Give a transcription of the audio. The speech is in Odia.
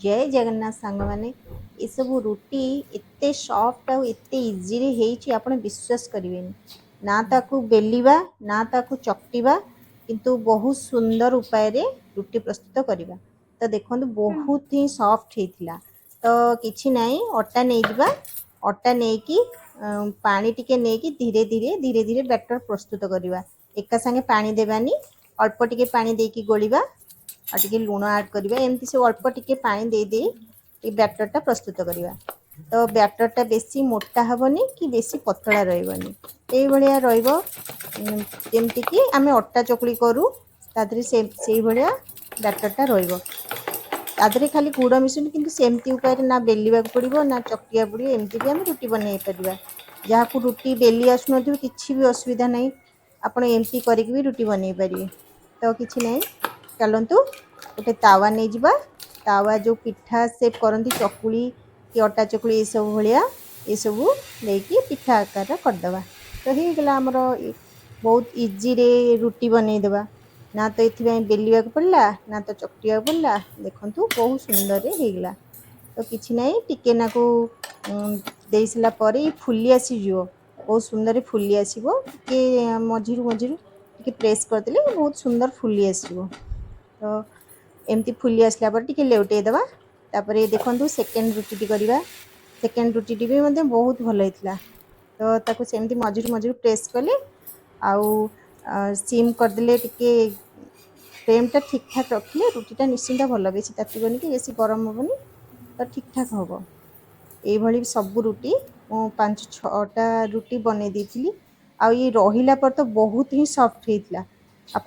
ଜୟ ଜଗନ୍ନାଥ ସାଙ୍ଗମାନେ। ଏସବୁ ରୁଟି ଏତେ ସଫ୍ଟ ଆଉ ଏତେ ଇଜିରେ ହେଇଛି, ଆପଣ ବିଶ୍ୱାସ କରିବେନି। ନା ତାକୁ ବେଲିବା, ନା ତାକୁ ଚକଟିବା, କିନ୍ତୁ ବହୁତ ସୁନ୍ଦର ଉପାୟରେ ରୁଟି ପ୍ରସ୍ତୁତ କରିବା। ତ ଦେଖନ୍ତୁ, ବହୁତ ହିଁ ସଫ୍ଟ ହେଇଥିଲା। ତ କିଛି ନାହିଁ, ଅଟା ନେଇଯିବା। ଅଟା ନେଇକି, ପାଣି ଟିକେ ନେଇକି ଧୀରେ ଧୀରେ ଧୀରେ ଧୀରେ ବ୍ୟାଟର ପ୍ରସ୍ତୁତ କରିବା। ଏକା ସାଙ୍ଗେ ପାଣି ଦେବାନି, ଅଳ୍ପ ଟିକେ ପାଣି ଦେଇକି ଗୋଳିବା ଆଉ ଟିକେ ଲୁଣ ଆଡ଼୍ କରିବା। ଏମିତି ସବୁ ଅଳ୍ପ ଟିକେ ପାଣି ଦେଇ ଦେଇ ଏ ବ୍ୟାଟରଟା ପ୍ରସ୍ତୁତ କରିବା। ତ ବ୍ୟାଟରଟା ବେଶୀ ମୋଟା ହେବନି କି ବେଶୀ ପତଳା ରହିବନି, ଏଇଭଳିଆ ରହିବ। ଯେମିତିକି ଆମେ ଅଟା ଚକୁଳି କରୁ, ତା ଦେହରେ ସେଇଭଳିଆ ବ୍ୟାଟରଟା ରହିବ। ତା ଦେହରେ ଖାଲି ଗୁଡ଼ ମିଶୁନି, କିନ୍ତୁ ସେମିତି ଉପାୟରେ ନା ବେଲିବାକୁ ପଡ଼ିବ, ନା ଚକଟିବାକୁ ପଡ଼ିବ। ଏମିତି ବି ଆମେ ରୁଟି ବନେଇ ପାରିବା। ଯାହାକୁ ରୁଟି ବେଲି ଆସୁନଥିବ, କିଛି ବି ଅସୁବିଧା ନାହିଁ, ଆପଣ ଏମିତି କରିକି ବି ରୁଟି ବନେଇ ପାରିବେ। ତ କିଛି ନାହିଁ, ଚାଲନ୍ତୁ ଗୋଟେ ତାୱା ନେଇଯିବା। ତାୱା ଯେଉଁ ପିଠା ସେପ୍ କରନ୍ତି, ଚକୁଳି କି ଅଟା ଚକୁଳି, ଏସବୁ ଭଳିଆ ଏସବୁ ନେଇକି ପିଠା ଆକାରର କରିଦେବା। ତ ହେଇଗଲା ଆମର, ବହୁତ ଇଜିରେ ରୁଟି ବନେଇଦେବା। ନା ତ ଏଥିପାଇଁ ବେଲିବାକୁ ପଡ଼ିଲା, ନା ତ ଚକଟିବାକୁ ପଡ଼ିଲା। ଦେଖନ୍ତୁ, ବହୁତ ସୁନ୍ଦରରେ ହେଇଗଲା। ତ କିଛି ନାହିଁ, ଟିକେ ନାକୁ ଦେଇସାରିଲା ପରେ ଫୁଲି ଆସିଯିବ। ବହୁତ ସୁନ୍ଦରରେ ଫୁଲି ଆସିବ। ଟିକେ ମଝିରୁ ମଝିରୁ ଟିକେ ପ୍ରେସ୍ କରିଦେଲେ ବହୁତ ସୁନ୍ଦର ଫୁଲି ଆସିଯିବ। ତ ଏମିତି ଫୁଲି ଆସିଲା ପରେ ଟିକେ ଲେଉଟେଇ ଦେବା। ତାପରେ ଦେଖନ୍ତୁ, ସେକେଣ୍ଡ ରୁଟିଟି କରିବା। ସେକେଣ୍ଡ ରୁଟିଟି ବି ମଧ୍ୟ ବହୁତ ଭଲ ହେଇଥିଲା। ତ ତାକୁ ସେମିତି ମଝିରୁ ମଝିରୁ ପ୍ରେସ୍ କଲେ ଆଉ ସିମ୍ କରିଦେଲେ, ଟିକେ ଫ୍ଲେମ୍ଟା ଠିକ୍ ଠାକ୍ ରଖିଲେ ରୁଟିଟା ନିଶ୍ଚିନ୍ତ ଭଲ, ବେଶୀ ତାତିବନି କି ବେଶୀ ଗରମ ହେବନି, ତ ଠିକ୍ ଠାକ୍ ହେବ। ଏଇଭଳି ସବୁ ରୁଟି ମୁଁ ପାଞ୍ଚ ଛଅଟା ରୁଟି ବନେଇ ଦେଇଥିଲି। ଆଉ ଇଏ ରହିଲା ପରେ ତ ବହୁତ ହିଁ ସଫ୍ଟ ହେଇଥିଲା। ଆପଣ